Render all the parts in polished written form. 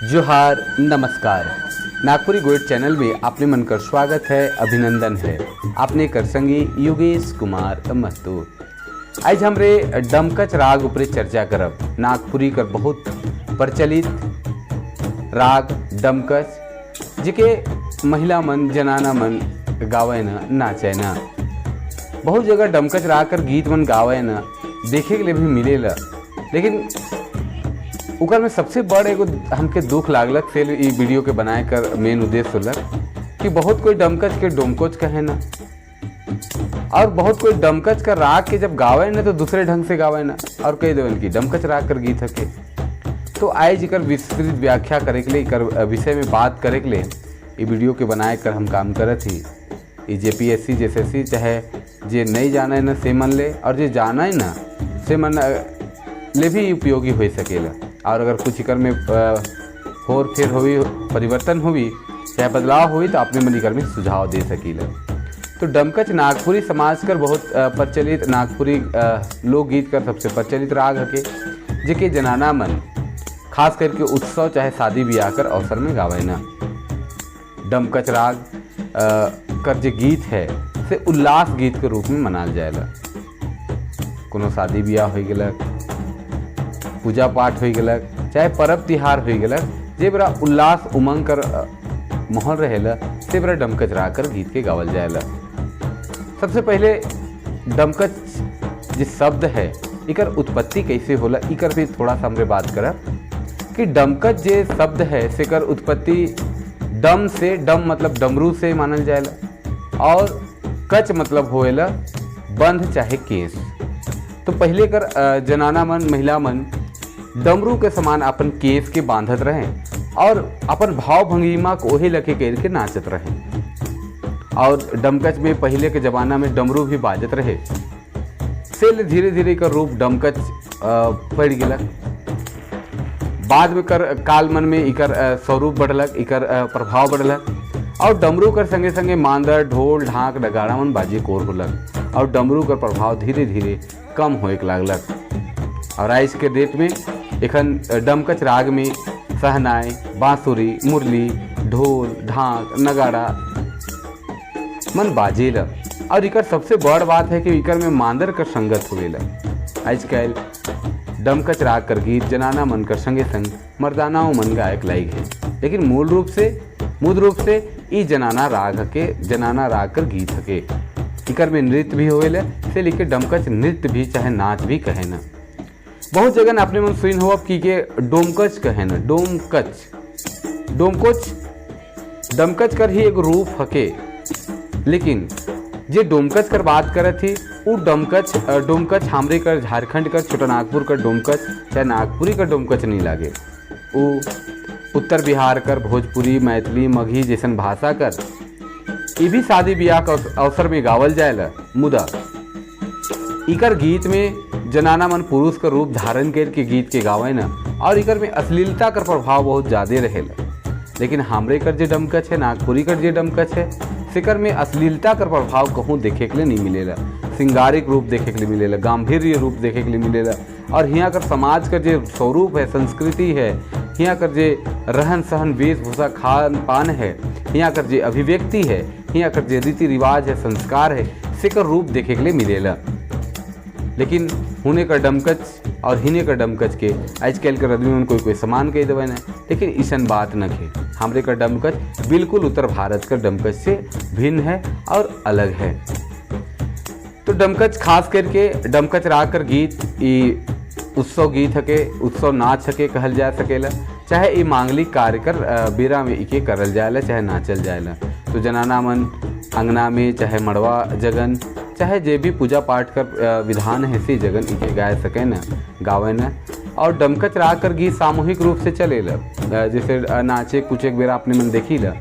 जोहार, नमस्कार। नागपुरी गोइट चैनल में आपने मन कर स्वागत है, अभिनंदन है। आपने कर संगी योगेश कुमार महतो। आज हमरे डमकच राग ऊपर चर्चा करब। नागपुरी कर बहुत प्रचलित राग डमकच, जिके महिला मन, जनाना मन गावे न, नाचे न। बहुत जगह डमकच राग कर गीत मन गावे न, देखे के लिए भी मिलेला। लेकिन ओकर में सबसे बड़ एगो हमके दुख लागलक, फिर ई वीडियो के बनाए कर मेन उद्देश्य होलक कि बहुत कोई डमकच के डोमकोच कहे ना और बहुत कोई डमकच का राग के जब गावे ना, तो दूसरे ढंग से गावे ना और कह देवन कि डमकच राग कर गीत हके। तो आज एकर विस्तृत व्याख्या करे के लिए, एकर विषय में बात करे के लिए ई वीडियो के बनाए कर हम काम करत ही। ई जेपीएससी, जेएसएससी, चाहे जे नहीं जाने ना से मन ले और जे जाना है ना से मन ले भी उपयोगी हो सकेला। और अगर कुछ एकर में होर फेर होई, परिवर्तन हुई, चाहे बदलाव हुई, तो अपने मन एकर में सुझाव दे सकीला। तो डमकच नागपुरी समाज कर बहुत प्रचलित नागपुरी लोकगीत कर सबसे प्रचलित राग हके, जेके जनाना मन खास करके उत्सव चाहे शादी ब्याह कर अवसर में गावे ना। डमकच राग कर जे गीत है, से उल्लास गीत के रूप में मनाल जाएला। कोनो शादी ब्याह हो गेलक, पूजा पाठ हो गेलक, चाहे पर्व तिहार हो गेलक, जे बड़ा उल्लास उमंग कर माहौल रहेला, से बड़ा डमकच राग कर गीत के गावल जाएला। सबसे पहले डमकच जे शब्द है, इकर उत्पत्ति कैसे होला, इकर भी थोड़ा सा हमरे बात करब कि डमकच जे शब्द है, सेकर उत्पत्ति डम से, डम मतलब डमरू से मानल जाएला और कच मतलब होएला बंध चाहे केस। तो पहले कर जनाना मन, महिला मन डमरू के समान अपन केस के बांधत रहे और अपन भाव भंगिमा को ओही लके कर के नाचत रहे। और डमकच में पहले के ज़माना में डमरू भी बाजत रहे, से धीरे धीरे कर रूप डमकच पड़ गेलक। बाद में कर काल मन में इकर स्वरूप बढ़लक, इकर प्रभाव बढ़लक और डमरू कर संगे संगे मांदर, ढोल, ढाक, नगाड़ा मन बाजे कोर होलक और डमरू कर प्रभाव धीरे धीरे कम होए के लागलक। और आज के डेट में एखन डमकच राग में शहनाई, बांसुरी, मुरली, ढोल, ढाक, नगाड़ा मन बाजेला। और इकर सबसे बड़ बात है कि इकर में मांदर कर संगत होवेला। आजकल डमकच राग कर गीत जनाना मन कर संगे संग मर्दानाओं मन गायक लायक है, लेकिन मूल रूप से ई जनाना राग हके, जनाना राग कर गीत हके। इकर में नृत्य भी होवेला, से लेके डमकच नृत्य भी चाहे नाच भी कहे ना। बहुत जगह अपने मन सुन हो अब कि के डोमकच कहे ना। डोमकच, डोमकोच डमकच कर ही एक रूप हके। लेकिन जे डोमकच कर बात करत थी, उ डमकच, डोमकच हमरे कर झारखंड कर, छोटा नागपुर कर डोमकच चाहे नागपुरी कर डोमकच नहीं लागे। उ उत्तर बिहार कर भोजपुरी, मैथिली, मगही जैसन भाषा कर ई भी शादी ब्याह के अवसर में गावल जाएला। मुदा इकर गीत में जनाना मन पुरुष का रूप धारण करके गीत के गावे न और इकर में अश्लीलता कर प्रभाव बहुत ज़्यादा रहेला। लेकिन हमरे कर जे डमकच है, नागपुरी कर जे डमकच है, सेकर में अश्लीलता कर प्रभाव कहूँ देखे के लिए नहीं मिलेला। सिंगारिक रूप देखे के लिए मिलेला, गांधीर्य रूप देखे के लिए मिलेला और हियाँ कर समाज का जे स्वरूप है, संस्कृति है, हियाँ कर जे रहन सहन, वेशभूषा, खान पान है, हियाँ कर जे अभिव्यक्ति है, हियाँ कर जे रीति रिवाज है, संस्कार है, सेकर रूप देखे के लिए मिलेला। लेकिन हुने का डमकच और हिने का डमकच के आजकल के आदमी मन कोई कोई समान कह देवे न, लेकिन ऐसन बात न है। हमरे का डमकच बिल्कुल उत्तर भारत का डमकच से भिन्न है और अलग है। तो डमकच, खास करके डमकच राग कर गीत ई उत्सव गीत हके, उत्सव नाच हके कहल जा सकेला, चाहे ई मांगलिक कार्य कर बेरा में इके करल जाएला चाहे नाचल जाएला। तो जनाना मन अंगना में, चाहे मड़वा जगन, चाहे जे भी पूजा पाठ कर विधान है, से जगन इके गाय सके न, गावे न। और डमकच राग कर गीत सामूहिक रूप से चलेला। जैसे नाचे कुछ एक बेरा अपने मन देखी ला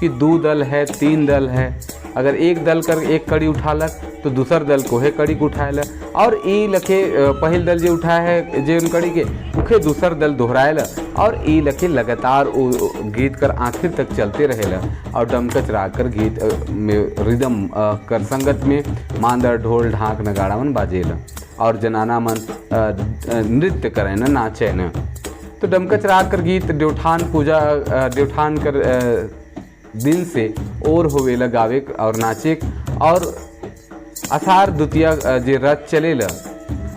कि दो दल है, तीन दल है। अगर एक दल कर एक कड़ी उठालक, तो दूसर दल कोहे कड़ी के उठाएला और ई लखे पहिल दल जे उठाए है जे उन कड़ी के, उखे दूसर दल दोहराएला और ई लखे लगातार उ गीत कर आखिर तक चलते रहेला। और डमकच राग कर गीत में रिदम कर संगत में मांदर, ढोल, ढाक, नगाड़ा मन बाजेला और जनाना मन नृत्य करे न, नाचे न। तो डमकच राग कर गीत देवठान पूजा, देवठान कर दिन से और होवेला गावे और नाचे। और आषाढ़ द्वितीया जे रथ चलेला,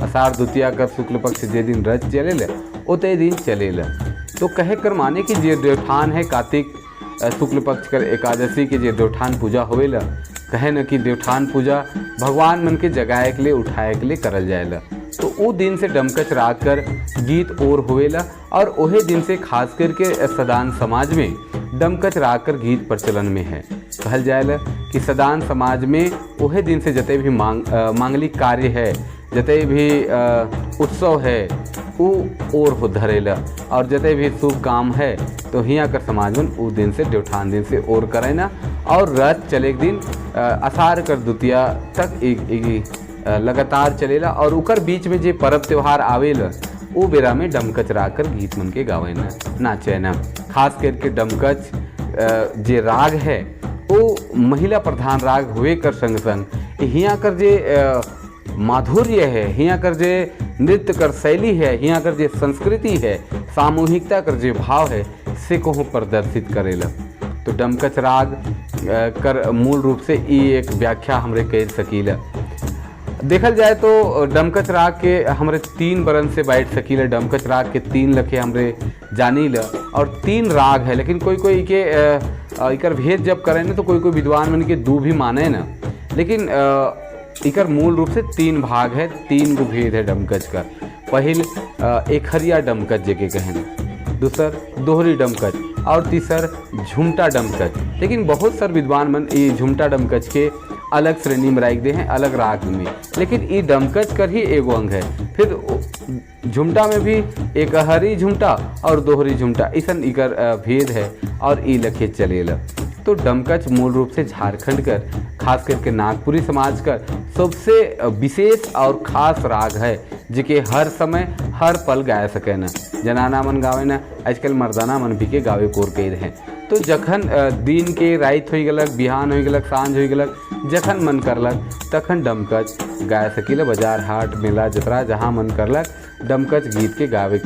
आषाढ़ द्वितीया कर शुक्ल पक्ष जे दिन रथ चलेला ओते दिन चलेला। तो कहे कर माने कि जे देवठान है, कार्तिक शुक्ल पक्ष कर एकादशी के जे देवठान पूजा होवेला, कहे न कि देवठान पूजा भगवान मन के जगाए के लिए, उठाए के लिए करल जाएला। तो वो दिन से डमकच राग कर गीत और होवेला और ओहे दिन से खास करके सदान समाज में डमकच राग कर गीत प्रचलन में है। कहल जाएला कि सदान समाज में ओहे दिन से जते भी मांगलिक कार्य है, जते भी उत्सव है, उ और हो धरेला और जते भी शुभ काम है तो हियाँ कर समाज में उ दिन से देवठान दिन से और करे ना। और रथ चले के दिन आषाढ़ कर द्वितीया तक एक, एक लगातार चलेला और उकर बीच में जे पर्व त्योहार आवेला वो बेरा में डमकच राग कर गीत मन के गावे न, नाचे न। खास करके डमकच जे राग है वो महिला प्रधान राग हुए कर संग संग हियाँ कर जे माधुर्य है, हियाँ कर जे नृत्य कर शैली है, हियाँ कर जे संस्कृति है, सामूहिकता कर जे भाव है, से को प्रदर्शित करेला। तो डमकच राग कर मूल रूप से ई एक व्याख्या हमरे कह सकीला। देखल जाए तो डमकच राग के हमरे तीन बरन से बैठ सकीला। डमकच राग के तीन लखे हमरे जानी ल और तीन राग है, लेकिन कोई कोई के इकर भेद जब करें ना तो कोई कोई विद्वान मन के दो भी माने ना, लेकिन इकर मूल रूप से तीन भाग है, तीन गो भेद है डमकच का। पहिल एकहरिया डमकच जेके कहें, दूसर दोहरी डमकच और तीसर झुमटा डमकच। लेकिन बहुत सर विद्वान मन ये झुमटा डमकच के अलग श्रेणी में राख दे हैं, अलग राग में, लेकिन ये डमकच कर ही एगो अंग है। फिर झुमटा में भी एक हरी झुमटा और दोहरी झुमटा, ऐसा इकर भेद है और ई लखे चलेला। तो डमकच मूल रूप से झारखंड कर, खास करके नागपुरी समाज कर सबसे विशेष और खास राग है, जिके हर समय हर पल गाय सके न, जनाना मन गावे न, आजकल मर्दाना मन भी के गावे कोर के रहे। तो जखन दिन के रात हो गलक, बिहान हो गलक, साँझ हो गलक, जखन मन करलक तखन डमकच गाय सकीला। बाजार हाट मेला जतरा जहाँ मन करलक डमकच गीत के गावे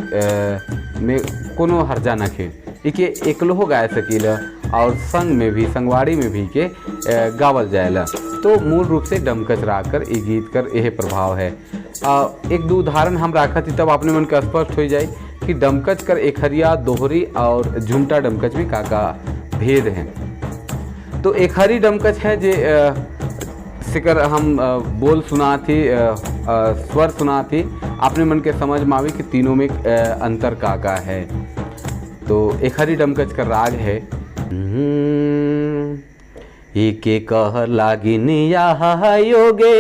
में कोनो हर्जा न खे। इके एकलो गाय सकीला और संग में भी, संगवाड़ी में भी के गावल जाएला। तो मूल रूप से डमकच राग कर ये गीत कर यह प्रभाव है। एक दो उदाहरण हम राखत ही तब अपने मन के स्पष्ट हो जाए कि डमकच कर एकहरिया, दोहरी और झुमटा डमकच में का का भेद हैं। तो एकहरी डमकच है जे सिकर हम बोल सुना थी, स्वर सुना थी, अपने मन के समझ में आवे कि तीनों में अंतर का का है। तो एकहरी डमकच का राग है। एके कह लागिनिया योगे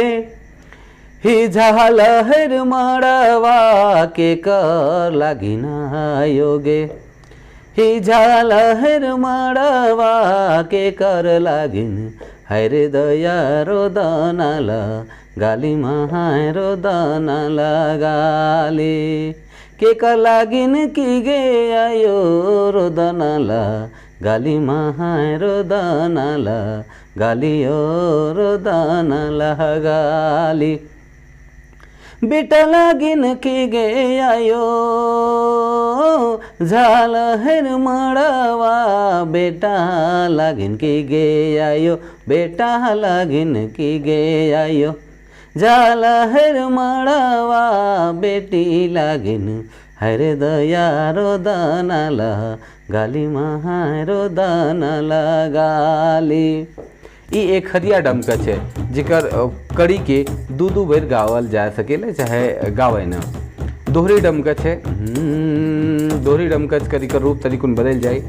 ही झाल हर मड़वा के कर लागिना योगे ही झाल हर मड़वा के कर लागिन हर दया रोदनाला गाली महारो दनाला गाली के कर लागिन की गे आयो रोदनाला गाली महारो दनाला गालियो रोदनाला गाली बेटा लागिन की गे आयो झाल हेर मड़वा बेटा लागिन की गे आयो बेटा लागिन की गे आयो झाल हेर मड़वा बेटी लागिन हर दया रोदनाला गाली महारो दनाला गाली। ई एक हरिया डमकच है जिकर कड़ी के दू दू बेर गावल जा सकेला चाहे गावे न। दोहरी डमकच है, दोहरी डमकच कर इकर रूप तरीकुन बदल जाए।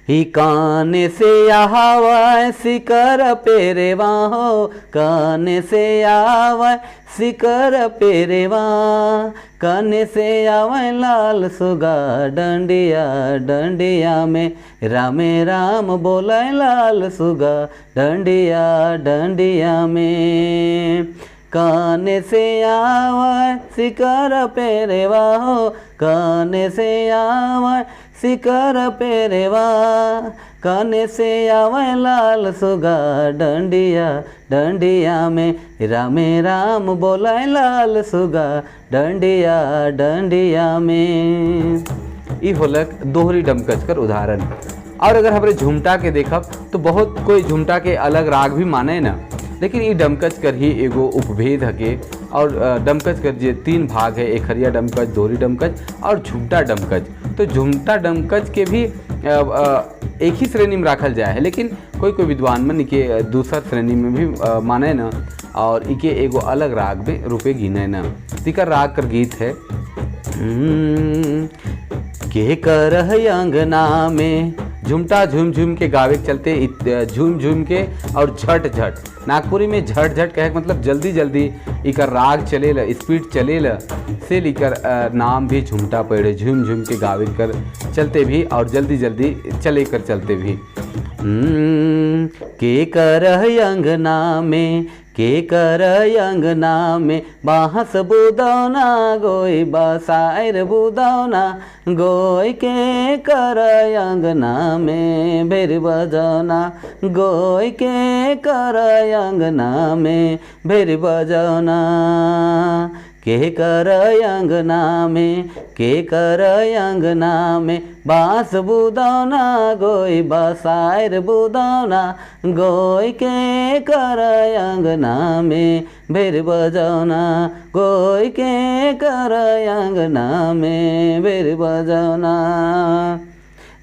ही कान से आवा सिकर पेरेवा हो कान से आवा सिकर पेरेवा कान से आवा लाल सुगा डंडिया डंडिया में रामे राम बोले लाल सुगा डंडिया डंडिया में कान से आवा सिकर पेरेवा हो कान से आवा सिकर पेरेवा कने से आवे लाल सुगा डंडिया डंडिया में, रामे राम बोलाए लाल सुगा डंडिया डंडिया में। ई होलक दोहरी डमकच कर उदाहरण। और अगर हमरे झुमटा के देखब तो बहुत कोई झुमटा के अलग राग भी माने ना, लेकिन ई डमकच कर ही एगो उपभेद हके। और डमकच कर जे तीन भाग है, एक हरिया डमकच, दोहरी डमकच और झुमटा डमकच। तो झुमटा डमकच के भी एक ही श्रेणी में रखल जाए है, लेकिन कोई कोई विद्वान मन इके दूसर श्रेणी में भी माने न और इके एगो अलग राग में रूपे गिने न। तिकर राग कर गीत है। के कर अंगना में झुमटा झूम झूम के गावे के चलते, झूम झूम के और झट झट, नागपुरी में झट झट कहे के मतलब जल्दी जल्दी इकर राग चले, स्पीड चले से इकर नाम भी झुमटा पड़े। झूम झूम के गावे कर चलते भी और जल्दी जल्दी चले कर चलते भी। के कर अंगना में, के कर अंगना में बांस बुदौना गोई बसायर बुदौना गोई, के कर अंगना में भेर बजौना गोई, के कर अंगना में भेर बजौना, के कर अंगना में, के कर अंगना में बांस बुदौना गोई बसायर बुदौना गोई, के कर अंगना में भेर बजौना गोई, के कर अंगना में भेर बजौना।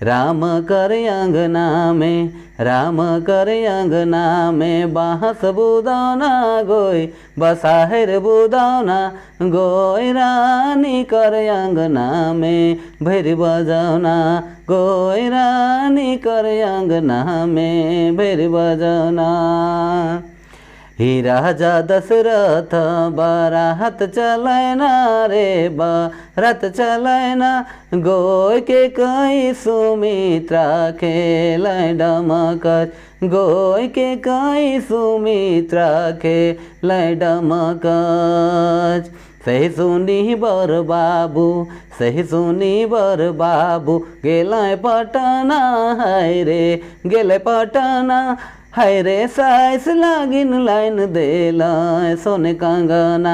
राम कर अंगना में, राम कर अंगना में बांस बुदौना गोई बसाहेर बुदौना गोई, रानी कर अंगना में भैर बजौना गोई, रानी कर अंगना में भैर बजौना। ही राजा दशरथ बारात चलैना रे बारात चलैना गोय, के कई सुमित्रा खेलै डमकच गोय, के कई सुमित्रा खेलै डमकच। सही सुनी बर बाबू, सही सुनी बर बाबू गेलै पटना हाय रे, गेलै पटना हाय रे, साइस लागिन लाइन देला सोने कंगना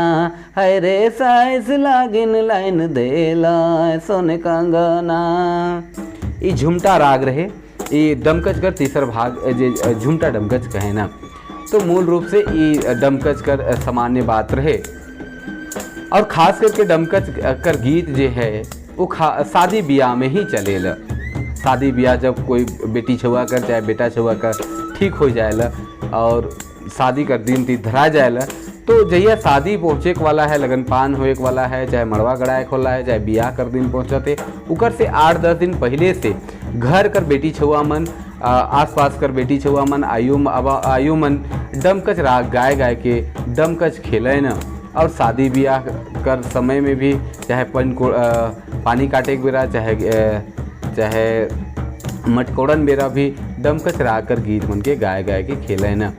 हाय रे, साइस लागिन लाइन देला सोने कंगना। ई झुमटा राग रहे, ई डमकच कर तीसर भाग जे झुमटा डमकच कहे ना। तो मूल रूप से ई डमकच कर सामान्य बात रहे। और खास करके डमकच कर गीत जे है वो शादी ब्याह में ही चलेला। शादी ब्याह जब कोई बेटी छुआ कर चाहे बेटा छुआ कर ठीक हो जाएला और शादी कर दिन तीन धरा जाएला, तो जहिया शादी पहुँचे के वाला है, लगन पान होए के वाला है, चाहे मड़वा गड़ाए के वाला है, चाहे बियाह कर दिन पहुँचते, उकर से 8-10 दिन पहले से घर कर बेटी छुआ मन, आस पास कर बेटी छुआ मन, आयु अब आयु मन डमकच राग गाए गाए के डमकच खेले न। और शादी ब्याह कर समय में भी चाहे पन को पानी काटे के बेरा, चाहे चाहे मटकोड़न बेरा भी डमकच राग कर गीत मन के गाए गाए के खेले न।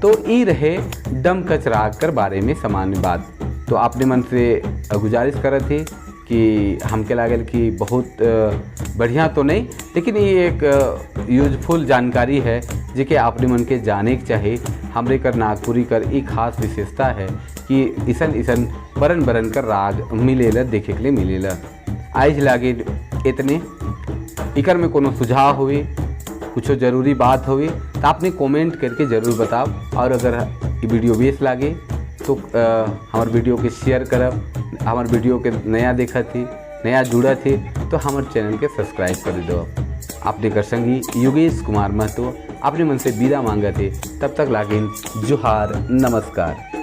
तो ई रहे डमकच राग कर बारे में सामान्य बात। तो आपने मन से गुजारिश करत थी कि हमके लागल कि बहुत बढ़िया तो नहीं, लेकिन ये एक यूजफुल जानकारी है जेके आपने मन के जाने के चाही। हमरे कर नागपुरी कर एक खास विशेषता है कि इसन इसन बरन बरन कर राग मिलेला, देखे के लिए मिलेला। आइज लागे इतने। इकर में कोनो सुझाव हुई, कुछ ज़रूरी बात हुई तो आपने कमेंट करके ज़रूर बताओ। और अगर ये वीडियो बेस लागे तो हमार वीडियो के शेयर करब। हमार वीडियो के नया देखा थी, नया जुड़ा थी तो हमारे चैनल के सब्सक्राइब कर दो। आपने कर संगी योगेश कुमार महतो अपने मन से विदा मांगा थे। तब तक लागिन जोहार, नमस्कार।